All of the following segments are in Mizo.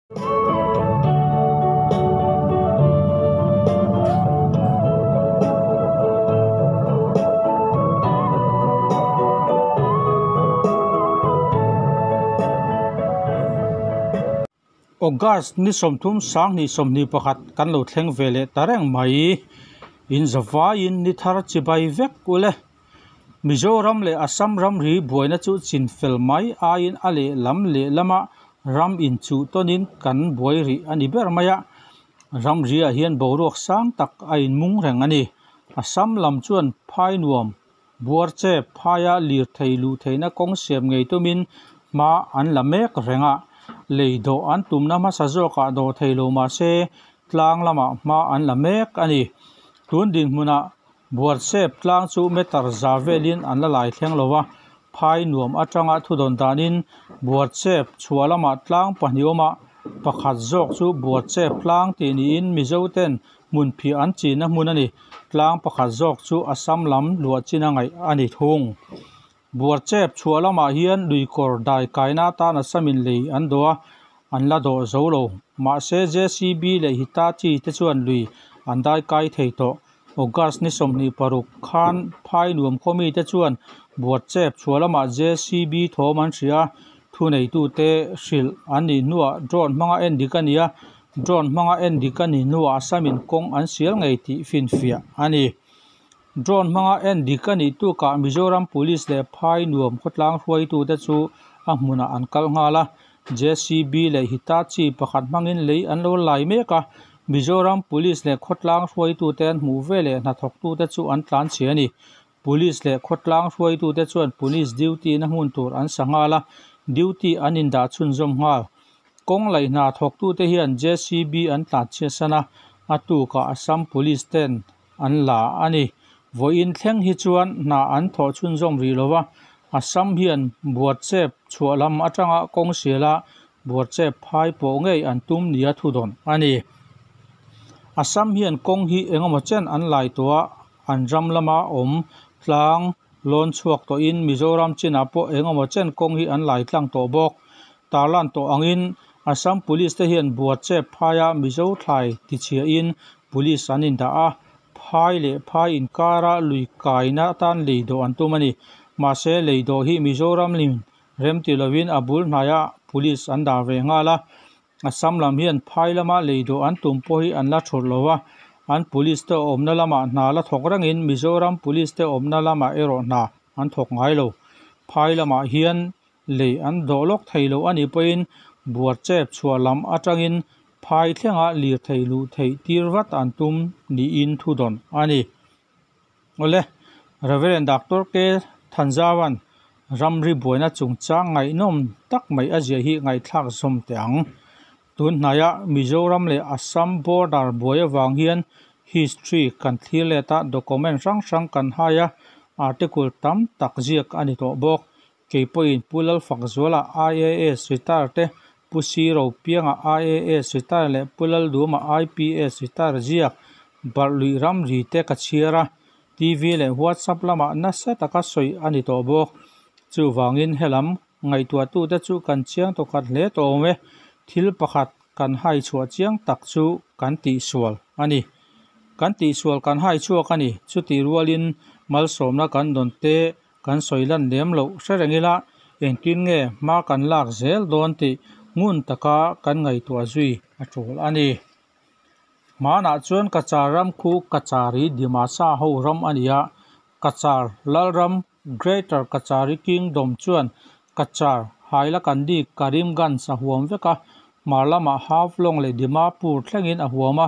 August ni 30 2021 kan lo thleng ve leh ta reng mai. In zavaiin ni thar chibai vek ule. Mizoram leh Assam ramri buaina chu chinfel mai aiin a lehlam lehlama ram inchuh tawnin kan buai rih a ni ber mai a. Ramri ah hian boruak sang tak a inmung reng a ni. Assam lam chuan phai nuam Buarchep phaia lirthei luh theihna kawng siam ngei tumin hma an la mek reng a, lei dawh an tumna hmasa zawkah dawh thei lo mah se tlang lamah hma an la mek a ni. Tun dinhmunah Buarchep tlang chu meter za velin an la lai thleng lo a, phai nuam atanga thudawn danin Buarchep chhuah lamah tlang pahnih awm a, pakhat zawk chu Buarchep tlang tih niin Mizoten Hmunphiah an chinna hmun a ni. Tlang pakhat zawk chu Assam lam luah chin a ngaih a ni thung. Buarchep chhuah lamah hian luikawr dai kaina atan Assamin lei an dawh a, an la dawh zo lo. Mahse JCB leh Hitachi te chuan lui an dai kai thei tawh. August ni 26 khan phai nuam khaw mite chuan Buarchep chhuah lamah JCB thawm an hria a, thuneitute hrilh an nih hnuah drone hmanga endik a ni a, Drone hmanga endik a ni hnuah Assamin kawng an sial ngei tih finfiah a ni. Drone hmanga endik a nih tukah Mizoram Police leh Phai nuam khawtlang hruaitute chu a hmunah an kal nghal a. JCB leh Hitachi pakhat hmangin lei an lo lai mek a. Mizoram Police leh khawtlang hruaitute an hmuh veleh hnathawktute chu an tlanchhe a ni. Police leh khawtlang hruaitute chuan Police duty na hmun tur an sa nghal a, duty an indah chhunzawm nghal. Kawng laih hna thawktute hian JCB an tlanchhiatsan a, a tukah Assam Police ten an la a ni. Vawiin thleng hi chuan hna an thawh chhunzawm rih lo va, Assam hian Buarchep chhuah lam atanga kawng siala Buarchep phai pawh ngei an tum nia thudawn a ni. Assam hian kawng hi engemaw chen an lai tawh a, An ram lama awm tlang lawn chhuak tawhin Mizoram chinah pawh eng emaw chen kawng hi an lai tlang tawh bawk. Tarlan tawh angin Assam Police te hian Buarchep phaia Mizo thlai tichhiahin Police an indah a, phai leh phai inkara lui kaina atan lei dawh an tum a ni. Mahse lei dawh hi Mizoram lim rem ti lovin a bul hnaiah Police an dah ve nghal a, Assam lam hian phai lama lei dawh an tum pawh hi an la thawt lo a, an police te awmna lamah hna la thawk rengin Mizoram police te awmna lamah erawh hna an thawk ngai lo. Phai lamah hian lei an dawh lawk thei lo a nih pawhin Buarchep chhuah lam atangin phai thlenga lirthei luh theih tir vat an tum niin thudawn a ni. Awle, Reverend Doctor K. Thanzavan ramri buaina chungchang ngaihnawm tak mai a ziah hi ngaihthlak zawm teh ang. Tun hnaia Mizoram leh Assam border buai avang hian history kan thlir let a, document hrang hrang kan hai a, article tam tak ziak a ni tawh bawk. Kei pawhin Pu Lalfakzuala IAS retire te, Pu Siro Pianga IAS retire leh Pu Lalduma IPS retire ziak barh luih ramri te ka chhiar a, TV leh WhatsApp lamah nasa taka sawi a ni tawh bawk. Chuvangin helam ngaihtuahtute chu kan chiang tawkhat hle tawh awm e. Thil pakhat kan hai chhuah chiang tak chu kan tihsual a ni. Kan tihsual kan hai chhuak a ni. Chutih rualin malsawmna kan dawn te Kan sawi lan lem loh hre reng ila, engtin nge hma kan lak zel dawn tih ngun taka kan ngaihtuah zui a tul a ni. Hmanah chuan Kachar ram khu Kachari Dimasa ho ram a ni a, Kachar Lalram, Greater Kachari Kingdom, chuan Kachar, Hailakandi, Karimganj a huam vek a, hmar lamah Haflong leh Dimapur thlengin a huam a,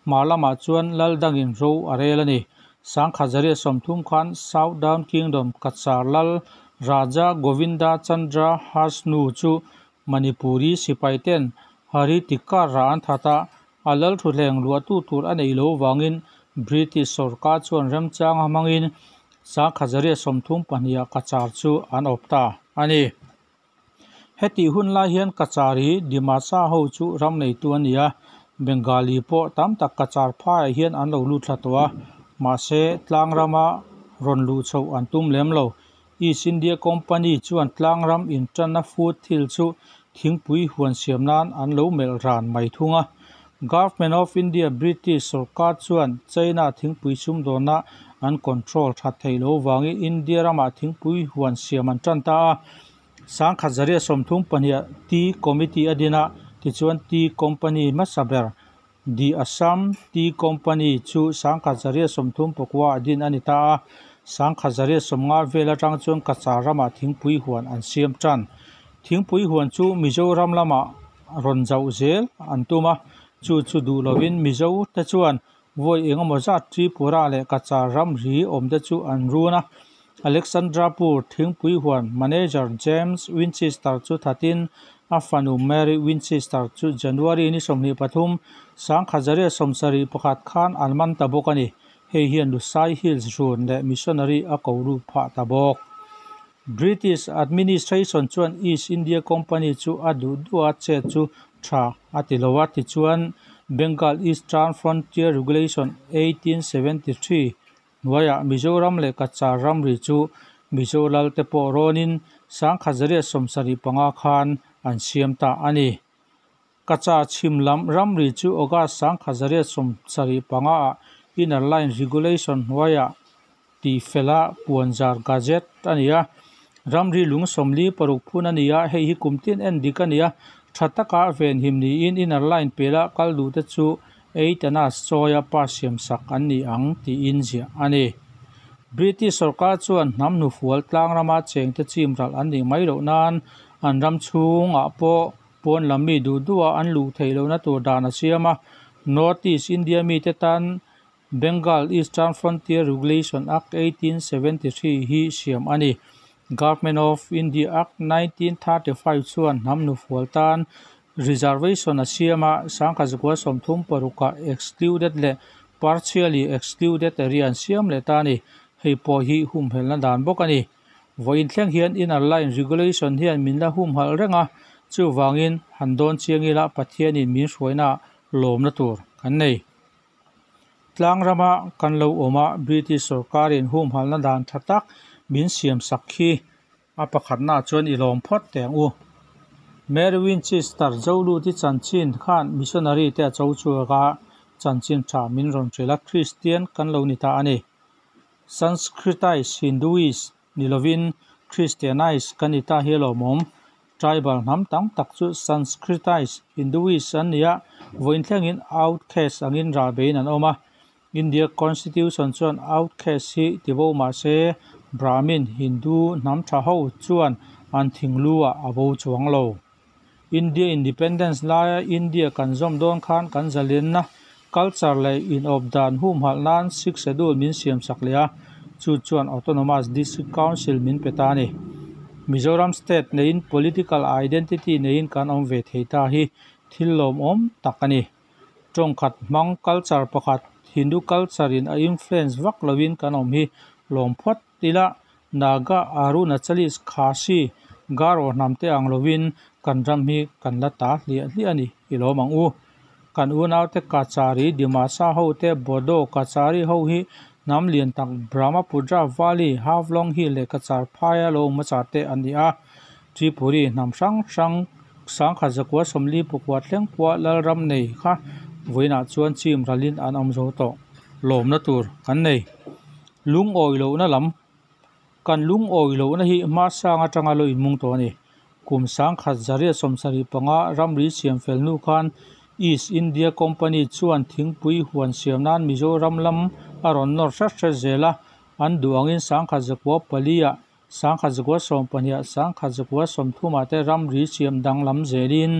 hmar lamah chuan Laldangin ro a rel a ni. Sangkhazaria 30 khan Southern Kingdom Kachar lal Raja Govinda Chandra Hasnu chu Manipuri sipaiten Haritikara an that a, a lal thuhleng luahtu tur a neih loh vangin British sorkar chuan remchanga hmangin Sangkhazaria 32 ah Kachar chu an awp ta a ni. Hetih hun lai hian Kachar hi Dimasa ho chu ram neitu a ni a, Bengali pawh tam tak Kachar phaiah hian an lo lut thla tawh a, mahse tlang rama rawn luh chhoh an tum lem lo. East India Company chuan tlang ram intanna foot hill chu thingpui huan siam nan an lo melh ran mai thung a. Government of India British sorkar chuan China thingpui sumdawnna an control that theih loh vangin India ramah thingpui huan siam an tan ta a. 1932ah Tea Committee a din a, tichuan Tea Company hmasa ber The Assam Tea Company chu 1939 ah din a ni ta a. 1950 vel atang chuan Cachar ramah thingpui huan an siam tan. Thingpui huan chu Mizoram lamah rawn zauh zel an tum a, chu chu duh lovin Mizo te chuan vawi engemaw zat Tripura leh Cachar ramri awmte chu an run a. Alexandrapur thingpui huan manager James Winchester chu thatin a fanu Mary Winchester chu January ni 23, 1971 khan an man ta bawk a ni. Hei hian Lusai Hills run leh missionary a ko lut phah ta bawk. British administration chuan East India Company chu a duh duh a chet chu tha a ti lo a, tichuan Bengal Eastern Frontier Regulation 1873 hnuaiah Mizoram leh Cachar ramri chu Mizo lalte pawh rawnin 1975 khan an siam ta a ni. Cachar chhim lam ramri chu August 1975 ah Inner Line Regulation hnuaiah tihfela puanzar Gazette a ni a. Ramri lung 46 phun a ni a, hei hi kum tin en dik a ni a, tha taka venhim niin Inner Line pela kal duhte chu eight annas chawia pass siam sak an ni ang tiin ziah a ni. British sorkar chuan hnam hnufual tlang rama chengte chim ralh an nih mai loh nan an ram chhungah pawh pawn lam mi duh duha an luh theih lohna tur dan a siam a. North East India mite tan Bengal Eastern Frontier Regulation Act 1873 hi siam a ni. Government of India Act 1935 chuan hnam hnufual tan reservation a siam a, 1936 ah excluded leh partially excluded area an siam leh ta a ni. Hei pawh hi humhelna dan bawk a ni. Vawiin thleng hian Inner Line Regulation hian min la humhalh reng a, chuvangin han dawn chiang ila Pathianin min hruainaah lawmna tur kan nei. Tlang rama kan lo awm a, British sorkarin humhalhna dan tha tak min siam sak khi a pakhatnaah chuan i lawm phawt teh ang u. Mary Winchester Zoluti chanchin khan missionary te a cho chhuak a, chanchin tha min rawn hrilh a, Kristian kan lo ni ta a ni. Sanskritized Hinduist ni lovin Christianized kan ni ta hi a lawmawm. Tribal hnam tam tak chu Sanskritized Hinduist an ni a, vawiin thlengin outcaste angin rahbeiin an awm a. India Constitution chuan outcaste hi tibo mah se Brahmin Hindu hnam tha ho chuan an thinglu ah a bo chuang lo. India Independence laia India kan zawm dawn khan kan zalenna, culture leh inawp dan humhalh nan Sixth Schedule min siam sak leh a, chu chuan Autonomous District Council min pe ta a ni. Mizoram State neiin political identity neiin kan awm ve thei ta hi thil lawmawm tak a ni. Tawngkhat hmang culture pakhat Hindu culture in a influence vak loin kan awm hi lawm phawt ila Naga, Arunachalis, Khasi, Garo hnam te ang lovin kan ram hi kan la ta hliah hliah a ni i lawm ang u. Kan unaute Kachari, Dimasa ho te, Bodo, Kachari ho hi hnam lian tak Brahmaputra Valley, Haflong Hill leh Kachar phaia lo hmasa te an ni a. Tripuri hnam hrang hrang 1949 thleng pawha Lalram nei kha vawiinah chuan chim ralin an awm zo tawh lawmna tur kan nei. Lungawi lohna lam Kan lungawi lohna hi hma sang atanga lo inmung tawh a ni. Kum 1975 ramri siam fel hnu khan East India Company chuan thingpui huan siam nan Mizoram lam a rawn nawr hret hret zel a, an duh angin 1904 ah, 1912 ah, 1930 ah te ramri siam danglam zelin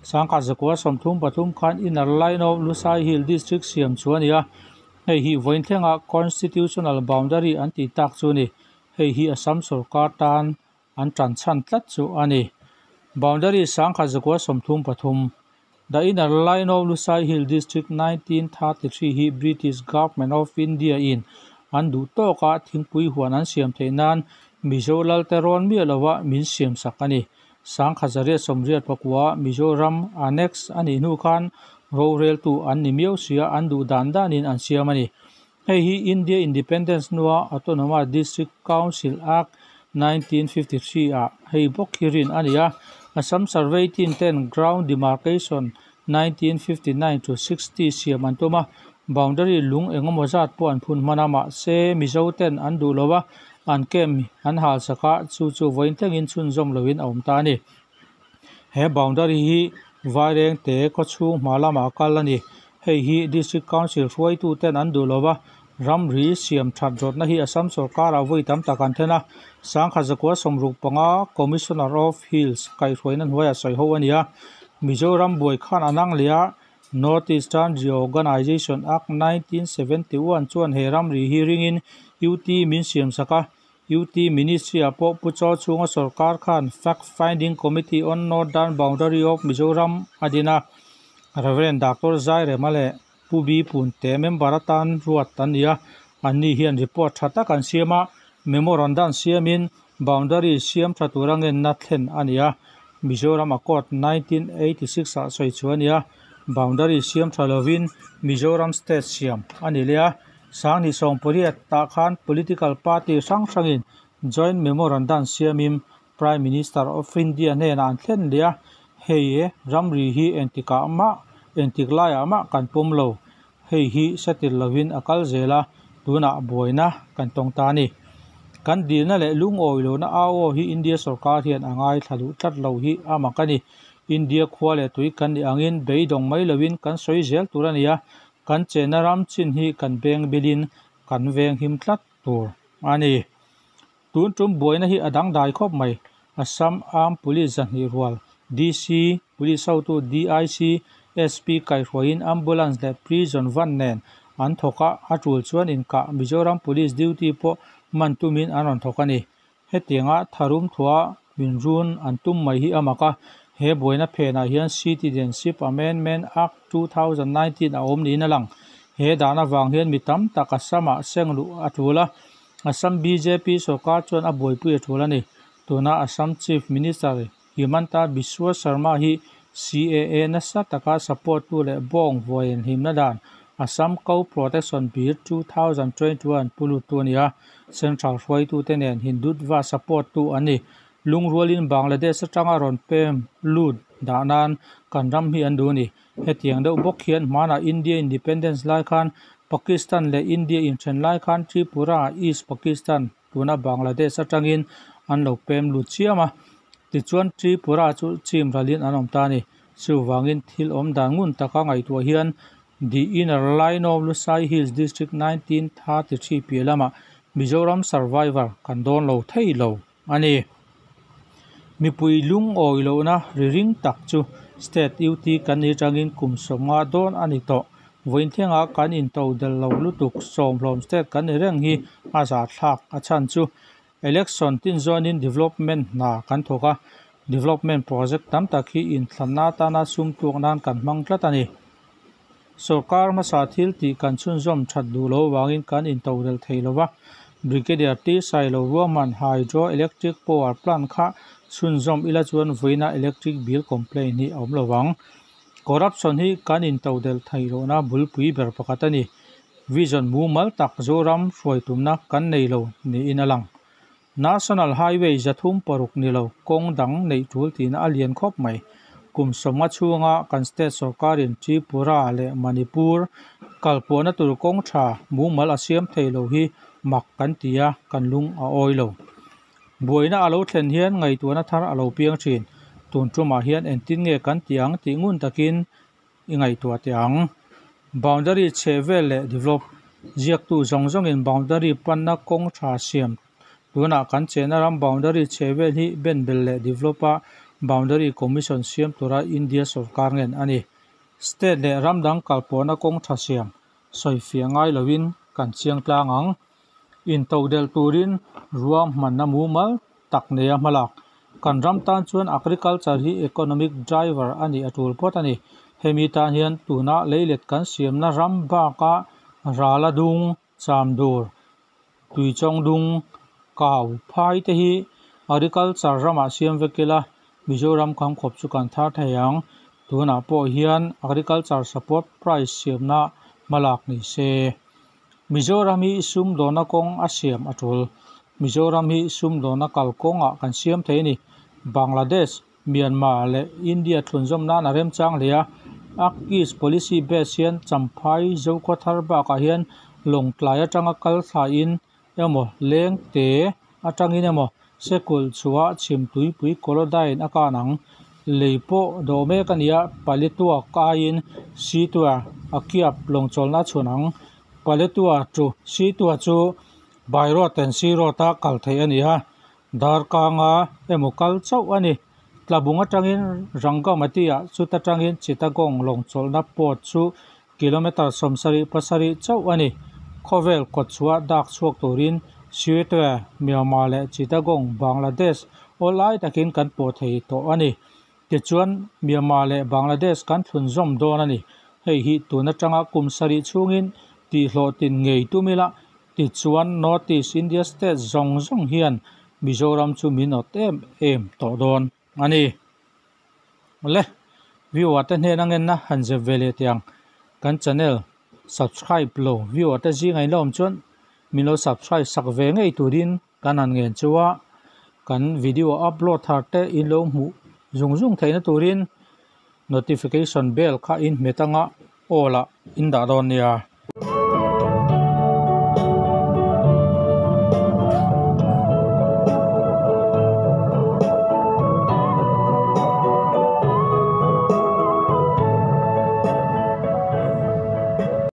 1933 khan Inner Line of Lusai Hill District siam chu a ni a. Hei hi vawiin thlenga Constitutional Boundary an tih tak chu a ni. Hei hi Assam sorkar tan an tan chhan tlat chu a ni. Boundary 1933, The Inner Line of Lusai Hill District 1933 hi British Government of India in an duh tawka thingpui huan an siam theih nan Mizo lalte rawn miah lova min siam sak a ni. 1989 Mizoram Annex a nih hnu khan roreltu an ni miau sia an duh dan danin an siam a ni. Hei hi India Independence hnua Autonomous District Council Act 1953 ah hei bawk hi rin a ni a, Assam Survey team ten Ground Demarcation 1959 to 60 siam an tum a, boundary lung engemaw zat pawh an phun hman a, mahse Mizo ten an duh lo a, an camp an hal sak a, chu chu vawiin thlengin chhunzawm loin a awm ta a ni. He boundary hi Vairengte khawchhung hma lamah kal a ni. Hei hi District Council hruaitu ten an duh lo a, ramri siam that rawtna hi Assam sorkarah vawi tam tak an then a. Sangkhat zakua 65 Commissioner of Hills kaihhruaina hnuaiah sawi ho a ni a. Mizoram buai khan a nang leh a, North Eastern Reorganisation Act 1971 chuan he ramri hi ringin UT min siam sak a. UT Ministry-ah pawh Pu Chaw chhunga sorkar khan Fact Finding Committee on Northern Boundary of Mizoram a din a. Rev. Doctor Zairema leh Pu B Punte member atan ruat an ni a, anni hian report tha tak an siam a, memorandum siamin boundary siam tha tura ngenna thlen a ni a. Mizoram Accord 1986 ah sawi chu a ni a, boundary siam tha lovin Mizoram state siam a ni leh a. Sanghnih 80 tah khan political party hrang hrangin joint memorandum siamin Prime Minister of India hnenah an thlen leh a, hei ramri hi engtikah mah, engtik laiah mah kan pawm lo, hei hi settle lovin a kal zel a, tunah buaina kan tawng ta a ni. Kan dilna leh lungawi lohna au aw hi India sorkar hian a ngaithla duh tlat lo hi a mak a ni. India khua leh tui kan nih angin beidawng mai lovin kan sawi zel tur a ni a, kan chenna ram chin hi kan beng bilin kan veng him tlat tur a ni. Tun tum buaina hi a dangdai khawp mai. Assam Armed Police 200 rual, DC, Police hotu DIC, SP kaihhruaiin Ambulance leh Prison van nen an thawk a, a tul chuan inkah Mizoram Police duty pawh man tumin an rawn thawk a ni. Hetianga tharum thua min run an tum mai hi a mak a, he buaina phenah hian Citizenship Amendment Act 2019 a awm niin a lang. He dan avang hian mi tam tak Assam-ah seng luh a tul a, Assam bjp sorkar chuan a buaipui a tul a ni. Tuna Assam Chief Minister Himanta Biswa Sarma hi CAA nasa taka support tu leh bawng vawiin himna dan Assam Cow Protection Bill 2021 pu lut tu a ni a, Central hruaitute nen Hindutva support tu an ni. Lungrualin Bangladesh atanga rawn pem lut dah nan kan ram hi an duh a ni. Hetiang deuh bawk hian hmanah India Independence lai khan Pakistan leh India inthen lai khan Tripura, East Pakistan, tuna Bangladesh atangin an lo pem lut chiam a. Tichuan Tripura chu chim ralin an awm ta a ni. Chuvangin thil awm dan ngun taka ngaihtuah hian The Inner Line of Lushai Hills District 1933 piah lamah Mizoram Survivor kan dawn lo thei lo a ni. Mipui lungawi lohna ri ring tak chu State UT kan nih atangin kum 50 dawn a ni tawh. Vawiin thlengah kan into del lo lutuk sawmhlawm state kan ni reng hi a zahthlak a chhan chu election tin zawnin development hna kan thawk a, development project tam tak hi inthlanna atana sum tluk nan kan hmang tlat a ni. Sorkar hmasa thil tih kan chhunzawm that duh lo avangin kan into del thei lo va, Brigadier T Sailo ruahman Hydro Electric Power Plant kha chhunzawm ila chuan vawiina electric bill complaint hi a awm lo vang. Corruption hi kan into del thei lohna bulpui ber pakhat a ni. Vision mumal tak Zoram hruai tumna kan nei lo niin a lang. National Highway 306 ni lo kawng dang neih tul tihna a lian khawp mai. Kum 50 chhunga kan state sorkarin Tripura leh Manipur kalpawhna tur kawng tha mumal a siam thei lo hi mak kan ti a, kan lung a awi lo. Buaina a lo thlen hian ngaihtuahna thar a lo piang thin. Tun tumah hian engtin nge kan ti ang tih ngun takin i ngaihtuah teh ang. Boundary chheh vel leh develop ziaktu zawng zawngin boundary panna kawng tha siam tunah kan chenna ram boundary chheh vel hi benbel leh develop a boundary commission siam tura India sorkar ngen a ni. State leh ram dang kalpawhna kawng tha siam sawifiah ngai lovin kan chiang tlang ang. Into del turin ruahmanna mumal tak nei a hmalak. Kan ram tan chuan agriculture hi economic driver a nih a tul phawt a ni. Hemi tan hian tuna leilet kan siamna ram baka rala dung, chamdur, tuichawng dung, kau phai te hi agriculture ramah siam vek ila Mizoram kham khawp chu kan thar thei ang. Tunah pawh hian agriculture support price siamna hmalak ni se. Mizoram hi sumdawna kawng a siam a tul. Mizoram hi sumdawna kal kawngah kan siam thei a ni. Bangladesh, Myanmar leh India thlunzawm nan a remchang hle a. Act East Policy base hian Champhai Zokhawthar bakah hian Lawngtlai atanga kal thlain emaw Lengte atangin emaw Sekulh chhuah Chhimtuipui Kolodyne a kan ang. Lei pawh dawh mek a ni a, Paletwa kaiin Situa Akyab lawngchawlhna a chhun ang. Paletwa to Situa chu by road and sea road a kal theih a ni a, Darkanga emaw kal chauh a ni. Tlabung atangin Rangamati ah chuta tangin Chittagong lawngchawlhna port chu kilometre 77 chauh a ni. Khawvel kawtchhuah dak chhuak turin Sittwe, Myanmar leh Chittagong, Bangladesh awlai takin kan pawh thei tawh a ni. Tichuan Myanmar leh Bangladesh kan thlunzawm dawn a ni. Hei hi tun atanga kum sarih chhungin tihhlawhtlin ngei tum ila, tichuan North East India state zawng zawng hian Mizoram chu min awt em em tawh dawn a ni. Awle, viewer te hnena ngenna han zep ve leh teh ang. Kan channel subscribe lo viewer te zingah in la awm chuan min lo subscribe sak ve ngei turin kan han ngen chu a, kan video upload thar te in lo hmuh zung zung theihna turin notification bell kha in hmet anga all ah in dah dawn nia.